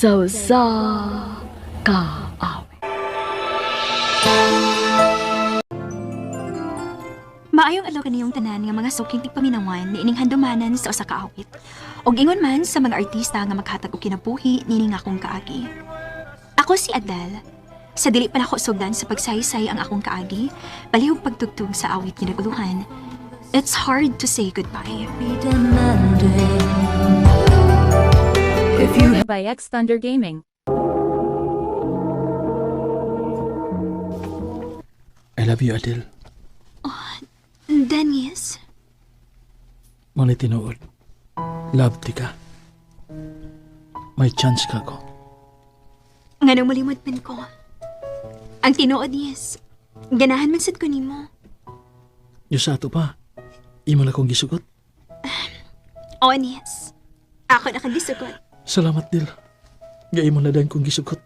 Sa usa ka awit. Maayong adlaw kaniyong tanan nga mga suking tigpaminawan niining handumanan sa usa ka awit. Og ingon man sa mga artista nga maghatag og kinabuhi niini nga akong kaagi. Ako si Adele. Sa dili pa nako sugdan sa pagsaysay ang akong kaagi, palihog pagtugtog sa awit nga naguluhan. It's hard to say goodbye. By X Thunder Gaming. I love you, Adele. Dennis, Muna tinuod. Love ti ka. May chance ka ko. nganong malimod man ko. Ang tinuod, yes. Ganahan man sad ko nimo. Yung sa ato pa, imo na kong gisugot. O, yes. Ako na kang gisugot. Salamat, Dil. Nga imo na dayon kong gisugot.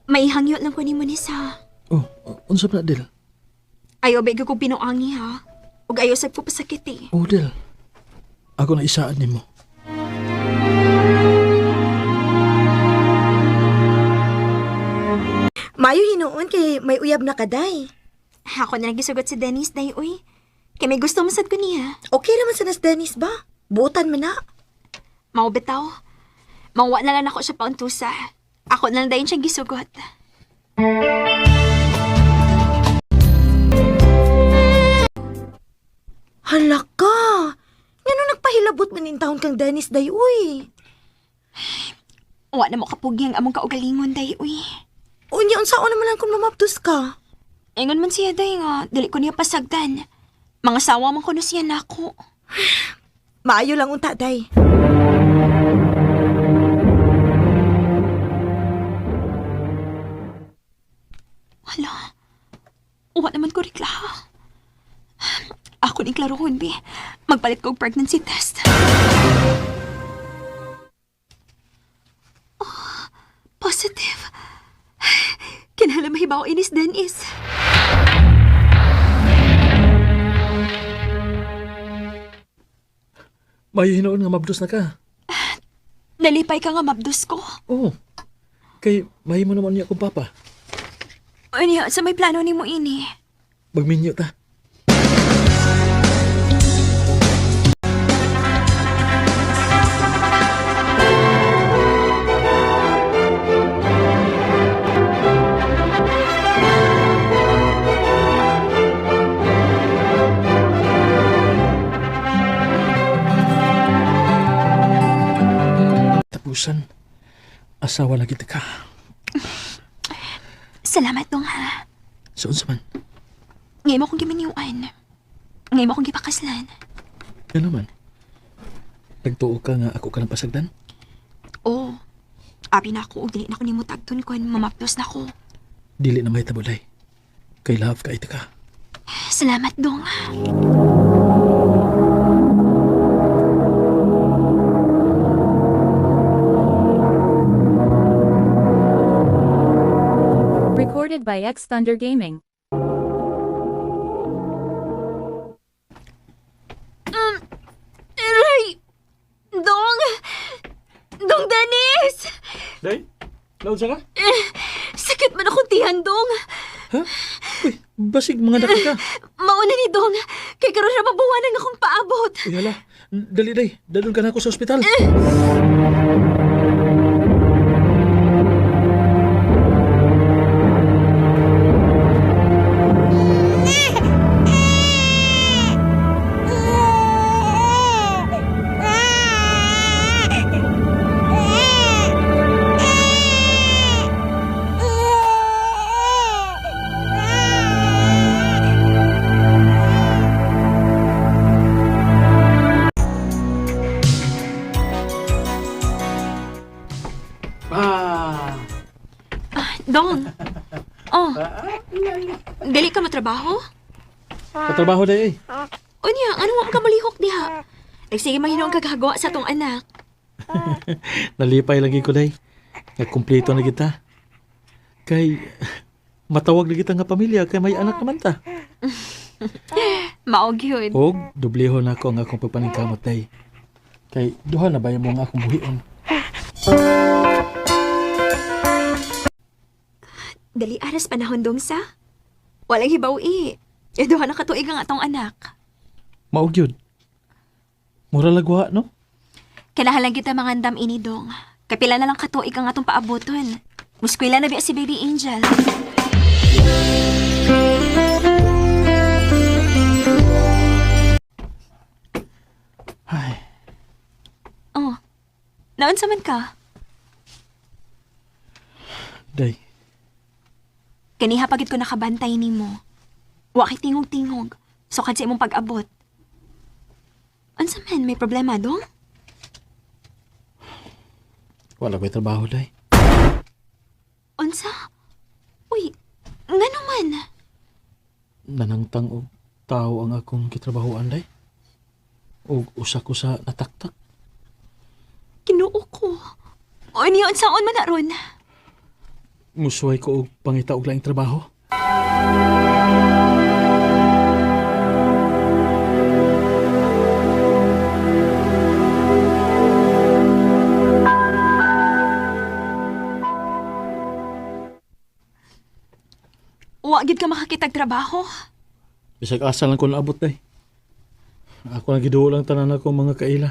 Maihangyo lang ko nimo ni sa. Oh, unsa pa na, Dil? Ayaw ba ko pinuangi ha? Ug ayaw sad ko pasakit eh. Oh, Dil. Ako na isaan nimo. Maayo hinuon kay may uyab na kaday. Ako na nagisugot si Dennis day uy. Kay may gusto man sad ko niya. Okay raman sa nas Dennis ba? Buotan man na. Mao bitaw. Mangwa na lang ako siya pauntusa. Ako na lang dayon siyang gisugot. Hala ka! Ngano nagpahilabot man in taon kang Dennis day uy? Wa na mo kapugi ang among kaugalingon day uy. Unya unsaon naman lang kung mamaptos ka? Ingon man siya day nga, dili ko niya pasagdan. Mga sawa man kuno siya nako. Maayo lang unta day. Hala, wa naman ko reklaha. Ako ni klarohon, bi. Magpalit ko og pregnancy test. Oh, positive. Kinahanglan mahibaw inis Dennis. May hinuon nga mabdos na ka. Nalipay ka nga mabdos ko. Oh. Kay mahimo naman niya akong papa. Unya, sa may plano nimo ini. Magminyo ta. Tapusan. Asawa na kita ka. Salamat dong ha. Sa unsa man. Ngayon mo akong giminiwan. Ngayon mo akong gipakaslan. Ano man? Nagtuo ka nga ako ka ng pasagdan? Oo. Abi na ako, og dili na ko nimo tagton kon mamapdos na ko. Dili na may tabulay. Kay love ka ita ka. Salamat dong. Recorded by X Thunder Gaming. Aray! Dong! Dong Dennis! Day, naunsa ka? Sakit man akong tiyan, Dong. Ha? Uy, basig mga daki ka. Mauna ni Dong. Kay karon ra mabuwanan akong paabot. Uy, hala. Dali, day. Dalon ka na ako sa ospital. Ah! Dong. Oh. Dili ka matrabaho? Katrabaho, day, eh. Unya, ano mo ka malihok diha? Nagsige mahinoong kagagawa sa tong anak. Nalipay lagi ko, day. Nagkumpleto na kita. Kay, matawag na kita nga pamilya kay may anak naman ta. Mao gyud. Og, dobleho na ako ang akong pagpaningkamot, day. Kay, duha na ba yung mga akong buhion? Dali aras panahon dong sa. Walang hibaw i. E duha na katuig ang atong anak. Mao gyud. Mura lagwa, no? Kailangan lang kita mangandam ini dong. Kapila na lang katuig ang atong paaboton. Muskwila na biya si Baby Angel. Ay, Oh, naunsa man ka? day. Kaniha pagid ko nakabantay nimo. Wa kay tingog-tingog. Sukad sa imong pag-abot. Unsa man may problema dong? Wala ko'y trabaho, day. Unsa? Uy, ngano man? Nanangtang og tao ang akong gitrabahoan, day. Og usa ko sa nataktak. Kinuo ko. O niya unsaon man na ron? Musuway ko og pangita og laing trabaho. Wa gid ka makakitag trabaho. Bisag asa lang ko naabot, day. Ako na giduol ang tanan ako mga kaila.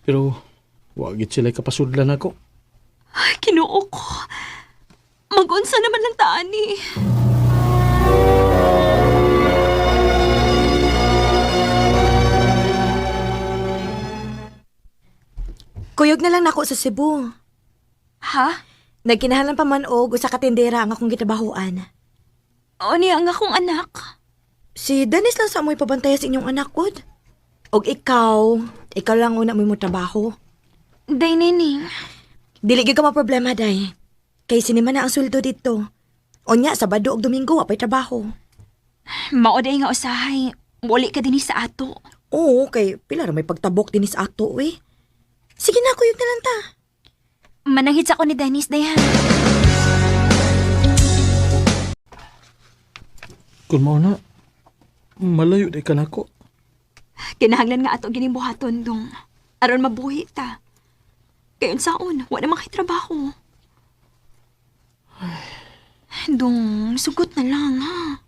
Pero wa gid sila kapasudlan ako. Ay, Kinuo ko. Magunsa naman lang taani. Kuyog na lang nako sa Cebu. Ha? Nagkinahalan pa man og usa ka tindera ang akong gitrabahoan. O niya ang akong anak. Si Dennis lang sa amoy pabantay sa inyong anak god. Og ikaw, ikaw lang una mo trabaho. Day nining. Dili gyud ka problema day. Kay sinima na ang sweldo dito. Unya Sabado ug Domingo wa pay trabaho. Mao day nga usahay. Muli ka dinhi sa ato. Oo, kay pila ra may pagtabok dinhi sa ato eh. Sige na, kuyog na lang ta. Mananghid sa ako ni Dennis day ha. Kung mao na, malayo day ka nako. Kinahanglan nga ato gining buhaton dong. Aron mabuhi ta. Kay unsaon, wa naman kay trabaho. Dong, sugot na lang ha.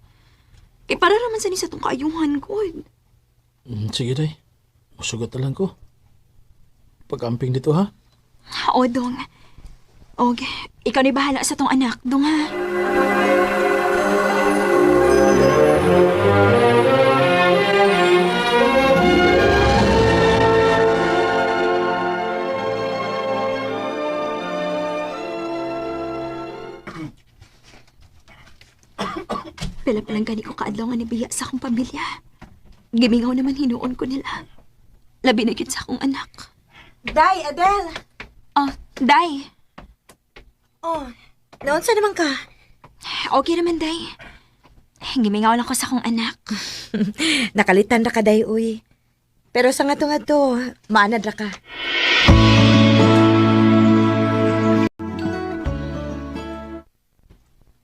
Kay para raman sa ni sa tong kaayuhan gud. Sige, day. Musugot na lang ko. Pag-amping dito, ha? O dong. Og, ikaw ni bahala sa tong anak, dong ha. Pila pa lang gani ko kaadlaw nga nibiya sa akong pamilya. Gimingaw naman hinuon ko nila. Labi na gyud sa akong anak. Day, Adele. Oh, Day. Oh, naunsa naman ka? Okay naman, Day. Gimingaw lang ko sa akong anak. Nakalitan ra ka day uy. Pero sa nga to, maanad ra ka.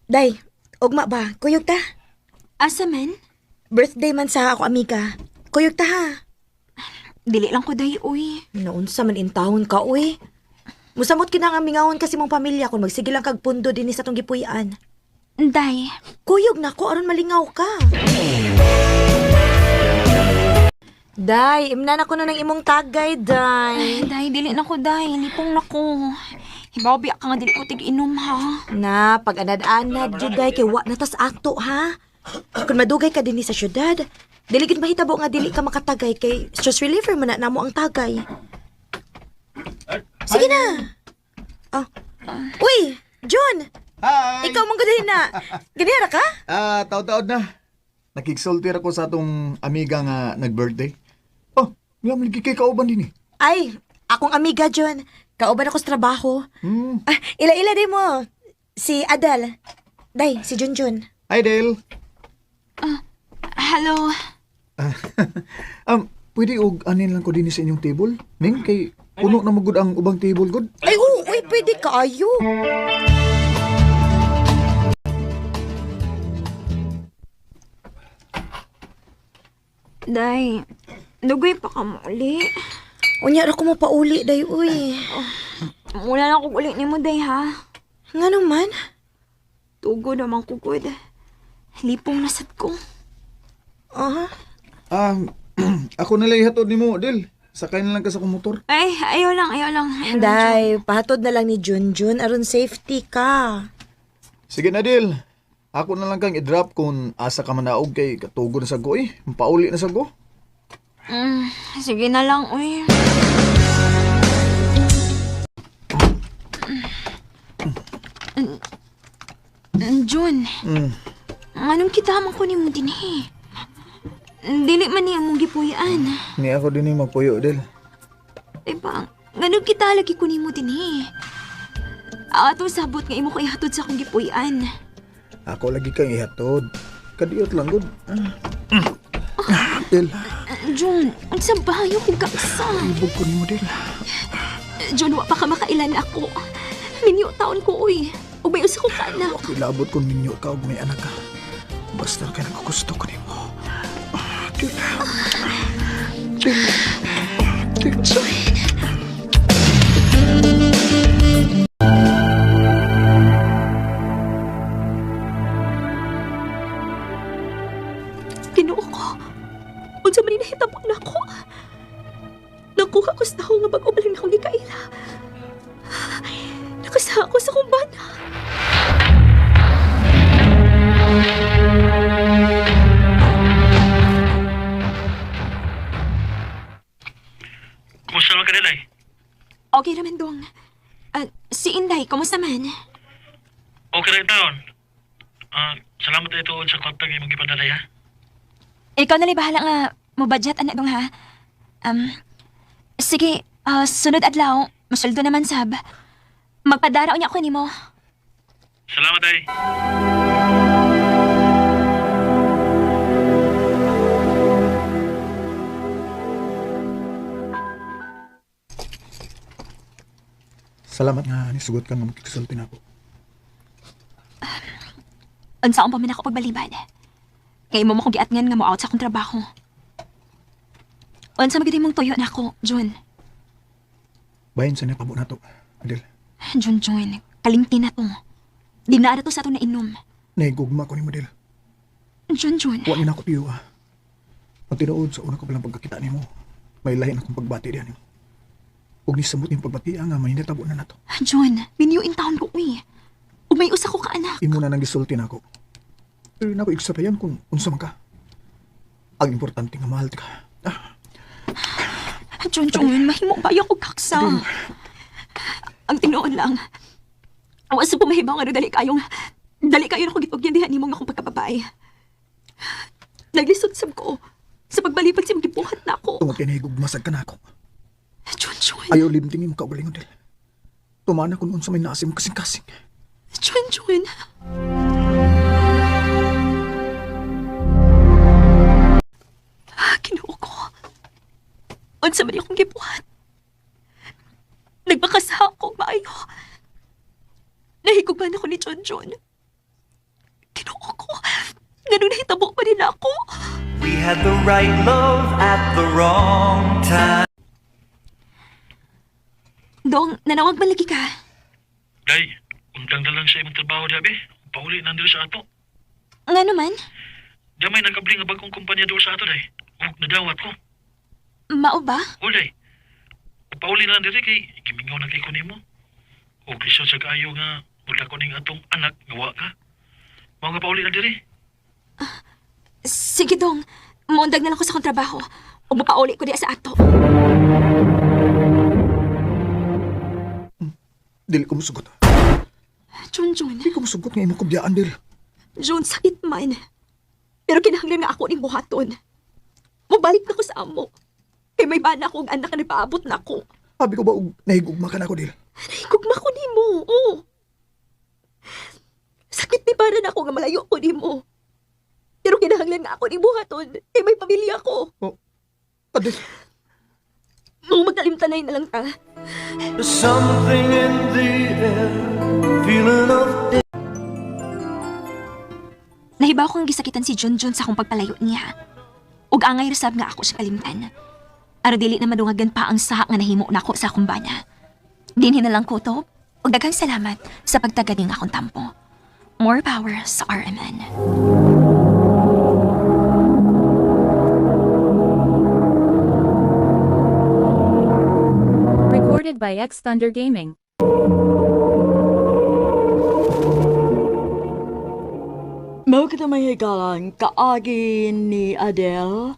Day, ugma ba? Kuyog ta. Asa man? Birthday man sa ako amiga. Kuyog ta ha. Dili lang ko, Day, uy. Naunsa man intawon ka uy. Musamot kina nga mingawon kasi mong pamilya kung magsige lang kag pundo dinhi sa tong gipuy-an. Day. Kuyog na ko aron malingaw ka. Day, imnan ako na ng imong tagay, day. Day, dili na ko, Day. Lipong na ko. Hibaw, biya ka nga, dili ko tig-inom, ha? Na, pag anad-anad, jud day, kay wa na tas ato, ha? Kung madugay ka dinhi sa syudad, dili gid mahitabo nga dili ka makatagay kay stress reliever man na namo ang tagay. Sige na. Oh. Uy, John, Hi! ikaw man gud na. Ganira ka? Ah, taod-taod na. Nakigsulti ra ko sa atong amiga nga nag-birthday. Oh, nga maligi kay kauban din eh. Ay, akong amiga, John. Kauban ako sa trabaho. Ah, ila-ila din mo. Si Adel. Day, si Junjun. Hi, Dale. Hello. Pwede og anin lang ko dinhi sa inyong table? Ning kay puno na magud ang ubang table gud. Ay, oo, uy, pwede kaayo. Day, dugoy pa ka muli. Unya ra ko mo pauli, day, uy. Mula lang ko uli ni mo, Day, ha? Nga naman. Tugo naman ko gud. Lipong nasad ko. Aha. Ah, ako na lang ihatod nimo, Del. Sakay na lang ka sa akong motor. Ay, ayaw lang, ayaw lang. Ayaw lang, Day, pahatod na lang ni Junjun aron safety ka. Sige na, Del. Ako na lang kang i-drop kung asa ka manaog kay katugo na sa go eh. Pauli na sa go. Jun. Sige na lang, uy. Jun. Anong kita man ko ni mo din eh? Dili man niya mong gipuy-an. Ni ako din yung magpuyo, Del. Diba? Ganun kita lagi ko nimo din eh. Ato sabot nga imo ko ihatod sa akong gipuy-an. Ako lagi kang ihatod. Kadiyot lang, good. Del, Jun, unsa bayo kong kaksa? ibog ko nimo, Del. Jun, wa pa ka makailan ako. Minyo taon ko, uy. Ug may usa ko ka anak. Ako ilabot kung minyo ka og may anak ka. Basta kay nagkugusto ko nimo. Del. Del. Del. Jun. Ginoo ko. Unsa man ni nahitabo nako? Nakuha ko sa tawo nga bag-o pa lang akong gikaila. Nakasaha ko sa akong bana. Kumusta naman ka nila eh? Okay naman dong. Ah, si Inday, kumusta man? Okay rin taon. Ah, salamat tayo tuon sa kontak imong gipadalay ha. Ikaw na bahala nga mo budget anak dong ha. Sige, sunod adlaw, masuldo naman sab. Magpadara unya ko nimo. Salamat ay. Salamat nga nisugot ka nga makiksulti na ako. Unsaon pa man ako pagbaliban. Kay mo mo kong giatngan nga mo out sa akong trabaho. Unsa magid imong tuyo nako, Jun. Bahin sa natabo na to, Adel. Jun, Jun, kalimti na to. Di na to sa ato na inom. Nahigugma ko ni Model. Jun, Jun. Wa ni na ako tiyo ah. Ang tinuod sa una ko palang pagkakita nimo, may lahi na akong pagbati diyan nimo. Ug nisamot yung pagbati ah, nga may natabo na nato. Jun, binyuin taon ko uy. Ug may usa ko ka anak. Imo na nang gisulti nako. Pero nako igsabayan kung unsa man ka. Ang importante nga mahal ka. Ah, Jun, Jun, mahimo ba ako kaksa? Ang tinuod lang. Awa sa pumahibaw nga dali kayo na ko gitugyan diha nimo nga akong pagkababae. Naglisod sab ko sa pagbalibad sa gibuhat na ako. tungod kay nahigugma sad ka nako. Jun, Jun. Ayaw limting imong kaugalingon Del. Tumana kun unsa may naasim kasing-kasing. Jun, Jun. Ah, Ginoo ko. Unsa man akong gibuhat? Nagbakasa ako maayo. Nahigugman ako ni John John. Ginoo ko. Ganun nahitabo pa din ako. We had the right love at the wrong time. Dong, nanawag man lagi ka. Day, undang na lang sa imong trabaho dabi. Pauli na diri sa ato. Nga naman, Di may nagabli nga bagong kumpanya doon sa ato day. Ug nadawat ko. mao ba? O day. Pauli na lang diri kay gimingaw na kay ko nimo. Ug lisod sa kaayo nga mula ko ning atong anak nga wa ka. Mao nga pauli na diri. Sige, Dong. Muundag na lang ko sa akong trabaho. O mapauli ko diya sa ato. Dili ko musugot. Jun, Jun. Dili ko musugot nga imong kubyaan Del. Jun, sakit man. Pero kinahanglan nga ako ning buhaton. Mubalik na ko sa amo. Kay may bana ko ang anak na napaabot na ako. Sabi ko ba og nahigugma ka nako Del? Nahigugma ko nimo. Oo. Sakit ni para na ako nga malayo ko nimo. Pero kinahanglan nga ako ning buhaton. Kay may pamilya ko. Adel, Nung magtalimtanay na lang ta. There's something in the air, feeling of Nahibaw kong gisakitan si Junjun sa akong pagpalayo niya. Ug angay resab nga ako siya kalimtan. Aron dili na madungagan pa ang saha nga nahimo nako sa akong bana. Dinhi na lang ko to. Ug daghang salamat sa pagtagad ning akong tampo. More power sa RMN. Recorded by X Thunder Gaming. Mao kita may higalan kaagi ni Adele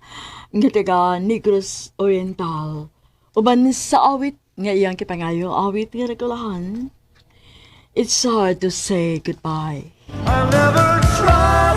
nga taga Negros Oriental. Uban sa awit nga iyang kipangayo awit nga nagulahan. It's hard to say goodbye. I'll never try.